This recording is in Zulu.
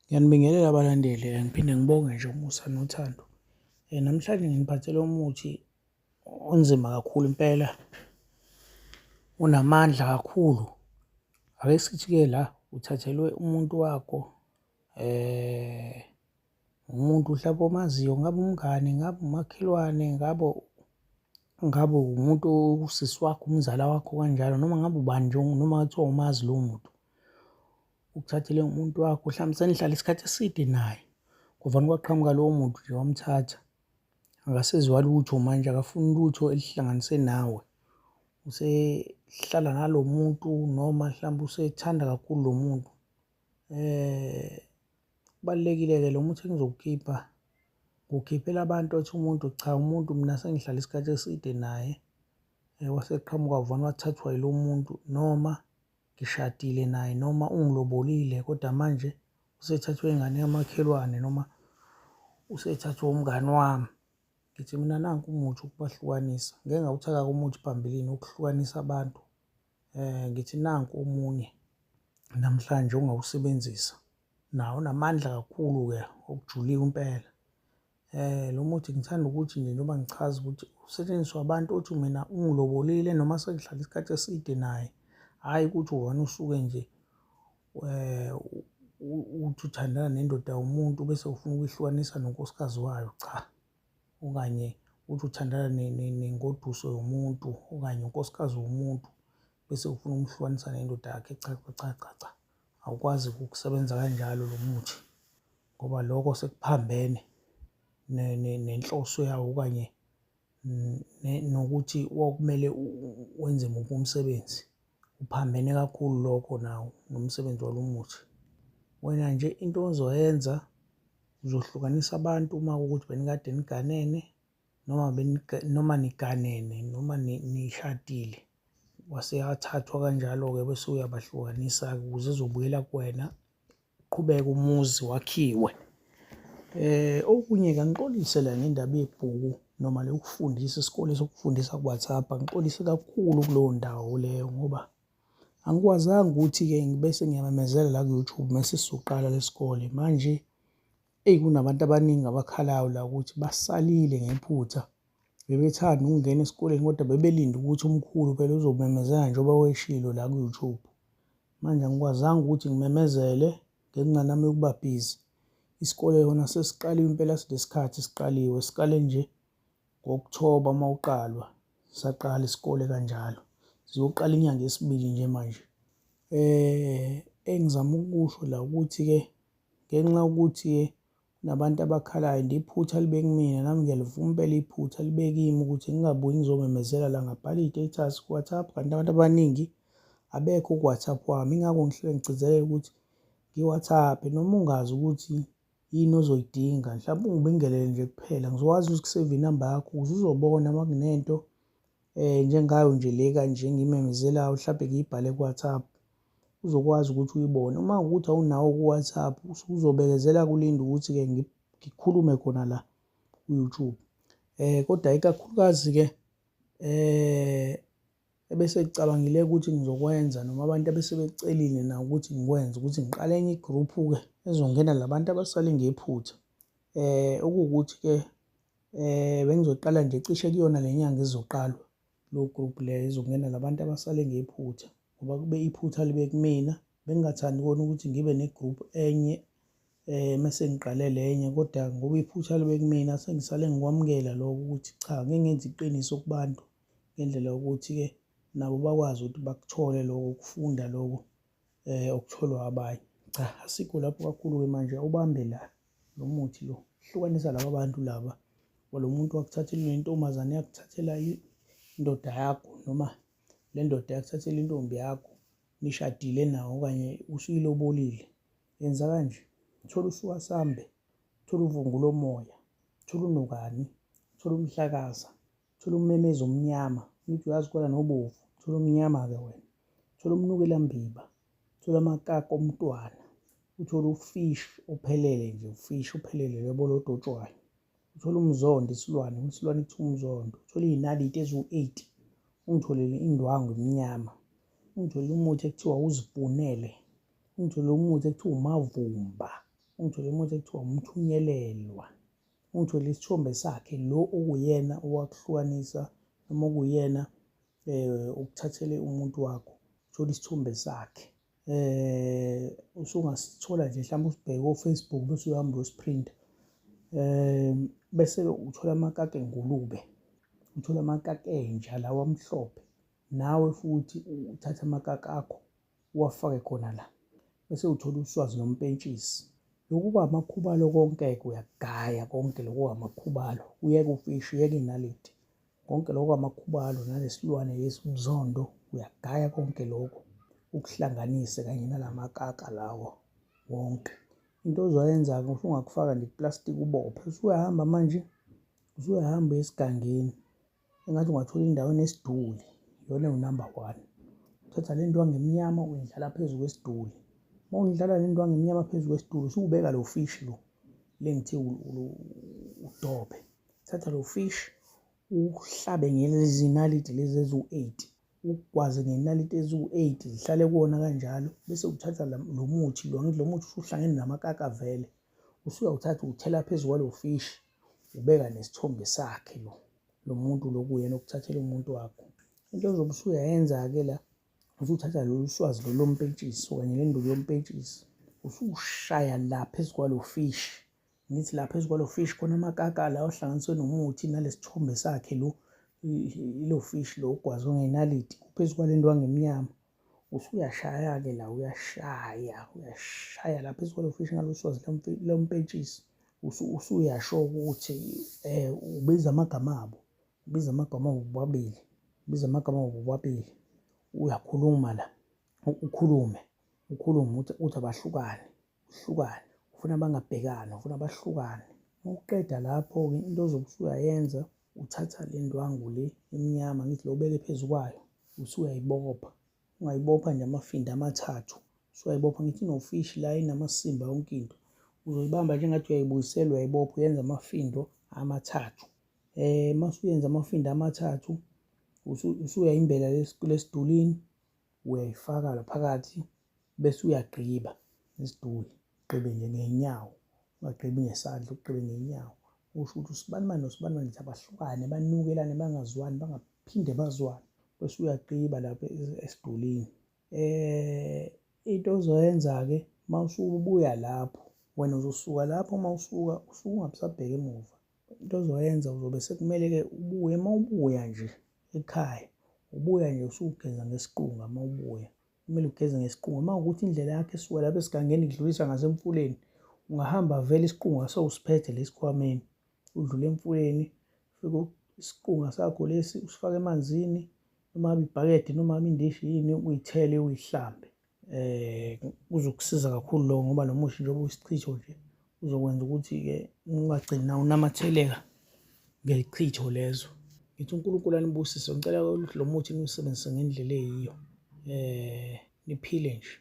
Ngiyanibingelela abalandeli, ngiphinde ngibonge nje umusa nothando. Namhlanje nginiphathele umuthi onzima kakhulu impela, unamandla kakhulu. Ake sithi-ke la uthathelwe umuntu wakho umuntu mhlampe omaziyo, ngabe umngani, ngabe umakhelwane, ngabe ngabe umuntu usisi wakho, umzala wakho kanjalo noma ngabe ubani nje noma kuthiwa awumazi lowo muntu. Ukuthathele umuntu wakho mhlawumbe senihlale isikhathi eside naye, kuvane kwaqhamuka lowo muntu nje wamthatha. Akasezwa lutho manje, akafuni lutho elihlanganise nawe. Usehlala nalo muntu noma mhlawumbe usethanda kakhulu lo muntu. Kubalulekile-ke lo muthi engizowukhipha, ngiwukhiphela abantu othi umuntu cha umuntu mina sengihlale isikhathi eside naye, waseqhamuka wavane wathathwa yilo muntu noma ngishadile naye noma ungilobolile kodwa manje usethathwe ingane yamakhelwane noma usethathwe umngani wami. Ngithi mina nanku umuthi wokubahlukanisa. Ngike ngawuthaka-ke umuthi phambilini wokuhlukanisa abantu. Ngithi nanku omunye namhlanje ongawusebenzisa. Nawo unamandla kakhulu-ke okujulile impela. Lo muthi ngithanda ukuthi nje njengoba ngichaza ukuthi usetshenziswa abantu othi mina ungilobolile noma sengihlale isikhathi eside naye, hhayi ukuthi wona usuke nje uthi uthandana nendoda yomuntu bese ufuna ukuyihlukanisa nonkosikazi wayo, cha. Okanye uthi uthandana nengoduso yomuntu okanye unkosikazi womuntu bese ufuna ukumhlukanisa nendoda yakhe, cha cha cha cha cha, awukwazi ukusebenza kanjalo lo muthi. Ngoba lokho sekuphambene nenhloso yawo okanye nokuthi kwakumele wenze muphi umsebenzi. Kuphambene kakhulu lokho nawo nomsebenzi walo muthi. Wena nje into ozoyenza uzohlukanisa abantu uma kuwukuthi benikade niganene noma noma niganene noma nishadile. Wase eyathathwa kanjalo-ke bese uyabahlukanisa-ke ukuze ezobuyela kuwena uqhubeke umuzi wakhiwe. Okunye-ke angixolise la ngendaba yebhuku noma lokufundisa isikole sokufundisa ku-WhatsApp, angixolise kakhulu kuleyo ndawo leyo ngoba angikwazanga ukuthi-ke ngibese ngiyamemezela la ku-YouTube mese sizoqala lesikole. Manje eyi kunabantu abaningi abakhalayo la ukuthi basalile ngephutha. Bebethanda ukungena esikoleni kodwa bebelinde ukuthi umkhulu phela uzomemezela njengoba weshilo la ku-YouTube. Manje angikwazanga ukuthi ngimemezele ngenxa nami yokuba busy. Isikole kona sesiqaliwe impela sinesikhathi siqaliwe, siqale nje ngo-Okthoba uma uqalwa, saqala isikole kanjalo. Sizoqala inyanga yesibili nje manje. Engizama ukukusho la ukuthi-ke ngenxa yokuthi-ke Kunabantu abakhalayo and iphutha libe kumina nami ngiyalivuma impela iphutha libe kimi ukuthi ngingabuyi ngizomemezela la ngabhala iy'tatus ku-WhatsApp kanti abantu abaningi abekho ku-WhatsApp wami ingakho ngihlale ngigcizelela ukuthi ngi-WhatsApp noma ungazi ukuthi yini ozoyidinga mhlawumbe ungibingelele nje kuphela ngizokwazi ukuseva inamba yakho ukuze uzobona uma kunento njengayo nje le kanje engiyimemezelayo mhlampe ngiyibhale ku-WhatsApp uzokwazi ukuthi uyibone. Uma kuwukuthi awunawo ku-WhatsApp uzobekezela kulinde ukuthi-ke ngikhulume khona la ku-YouTube. Kodwa ikakhulukazi-ke ebese ngicabangile ukuthi ngizokwenza noma abantu abesebecelile na ukuthi ngikwenze ukuthi ngiqale enye igruphu-ke ezongena labantu abasale ngephutha. Okuwukuthi-ke bengizoqala nje cishe kuyona le nyanga izoqalwa leyo group leyo izongena labantu abasale ngephutha ngoba kube iphutha libe kumina bengingathandi kona ukuthi ngibe ne-group enye mese ngiqale lenye kodwa ngoba iphutha libe kumina sengisale ngikwamukela lokho ukuthi cha ngeke ngenze iqiniso kubantu ngendlela yokuthi-ke nabo bakwazi ukuthi bakuthole lokho ukufunda lokho okutholwa abanye. Cha asikho lapho kakhulu-ke manje awubambe la lo muthi lo hlukanisa laba bantu laba lo muntu wakuthathela nentombazane yakuthathela indoda yakho noma le ndoda yakuthathela intombi yakho nishadile nawo okanye usuyilobolile yenza kanje thola usukasambe thola uvungu lomoya thola unokani thola umhlakaza thola ummemezi omnyama uthi uyazi khona nobovu thola omnyama-ke wena thola umnukelambiba thola amakaka omntwana uthole ufish ophelele nje ufish ophelele lobo lodotshwayo uthole umzondo isilwane isilwane kuthiwa umzondo uthole iy'naliti eziwu-eight ungitholele indwangu emnyama ungitholele umuthi ekuthiwa uzipunele ungitholele umuthi ekuthiwa umavumba. Ungitholele umuthi ekuthiwa umthunyelelwa. Ungitholele isithombe sakhe lo okuyena owakuhlukanisa noma okuyena okuthathele umuntu wakho. Uthole isithombe sakhe. Usungasithola nje mhlawumbe usibheke ko-Facebook bese uyahamba uyosiphrinta. Bese-ke uthola amakaka engulube, uthole amakaka enja lawa amhlophe. Nawe futhi uthathe amakaka akho uwafake khona la. Bese uthola uswazi nompentshisi. Lokhu kwamakhubalo konke-ke uyakugaya konke lokhu kwamakhubalo, uyeke ufishi, uyeke inaliti. Konke lokho amakhubalo nalesilwane lesi umzondo uyagaya konke lokho ukuhlanganise kanye nalamakaka lawo wonke. Into ozoyenza-ke usungakufaka nje kuplastiki ubophe usuyahamba manje usuyahamba uye esigangeni engathi ungathola indawo enesiduli iyona ewunamba one. Uthatha le ndwangu emnyama uyindlala phezu kwesiduli. Uma uyindlala le ndwangu emnyama phezu kwesiduli usuwubeka lo fishi lo le ngithe udobe. Thatha lo fish uhlabe ngelezi naliti lezi eziwu-8 ugwaze ngenaliti eziwu-8 zihlale kuwona kanjalo bese uthatha lo muthi lo angithi lo muthi usuhlangene namakaka vele usuyawuthatha uwuthela phezu kwalo fish ubeka nesithombe sakhe lo lo muntu lo kuyena okuthathela umuntu wakho. Into ozobe usuyayenza-ke la usuthatha lolu swazi lolu lompentshisi okanye le nduku yompentshisi usushaya la phezu kwalo fish. Ngithi la phezu kwalo fish khona amakaka la ohlanganiswe nomuthi nalesithombe sakhe lo ilo fish lo ogwazwe ngenaliti phezu kwale ndwangu emnyama. Usuyashaya-ke la uyashaya uyashaya la phezu kwalo fish ngalo swazi lompentshisi. Usuyasho ukuthi ubiza amagama abo, ubiza amagama abo bobabili, ubiza amagama abo bobabili. Uyakhuluma la ukhulume ukhulume uthi abahlukane. Uhlukane, ufuna bangabhekani, ufuna bahlukane. Uma uqeda lapho-ke into ozobe usuyayenza uthatha le ndwangu le emnyama ngithi lo ubeke phezu kwayo usuyayibopha. Ungayibopha nje amafindo amathathu usuyayibopha ngithi inofishi la inamasimba yonke into. Uzoyibamba njengathi uyayibuyisela uyayibopha uyenza amafindo amathathu. Uma usuyenza amafindo amathathu usuyayimbela lesidulini uyayifaka la phakathi bese uyagqiba isiduli ugqibe nje ngenyawo ungagqibi ngesandla ugqibe ngenyawo usho ukuthi usibanibani nosibanibani ngithi abahlukane banukelane bangazwani bangaphinde bazwane bese uyagqiba lapho esidulini. Into ozoyenza-ke uma usubuya lapho wena uzosuka lapho uma usuka usuke ungabe usabheka emuva. Into ozoyenza uzobe sekumele-ke ubuye uma ubuya nje ekhaya ubuya nje usugeza ngesiqunga uma ubuya. Kumele ugeze ngesiqunga. Uma kuwukuthi indlela yakho esuka lapha esigangeni ikudlulisa ngasemfuleni, ungahamba vele isiqunga sewusiphethe la esikhwameni. Udlule emfuleni, ufike isiqunga sakho lesi usifake emanzini, noma ngabe ibhakede noma ngabe indishi yini uyithele uyihlambe. Kuzokusiza kakhulu lokho ngoba lo mushi njengoba uyisichitho nje uzokwenza ukuthi-ke ungagcini nawe unamatheleka ngey'chitho lezo. Ngithi uNkulunkulu anibusise, ngicela ukuthi lo muthi niwusebenzise ngendlela eyiyo niphile nje.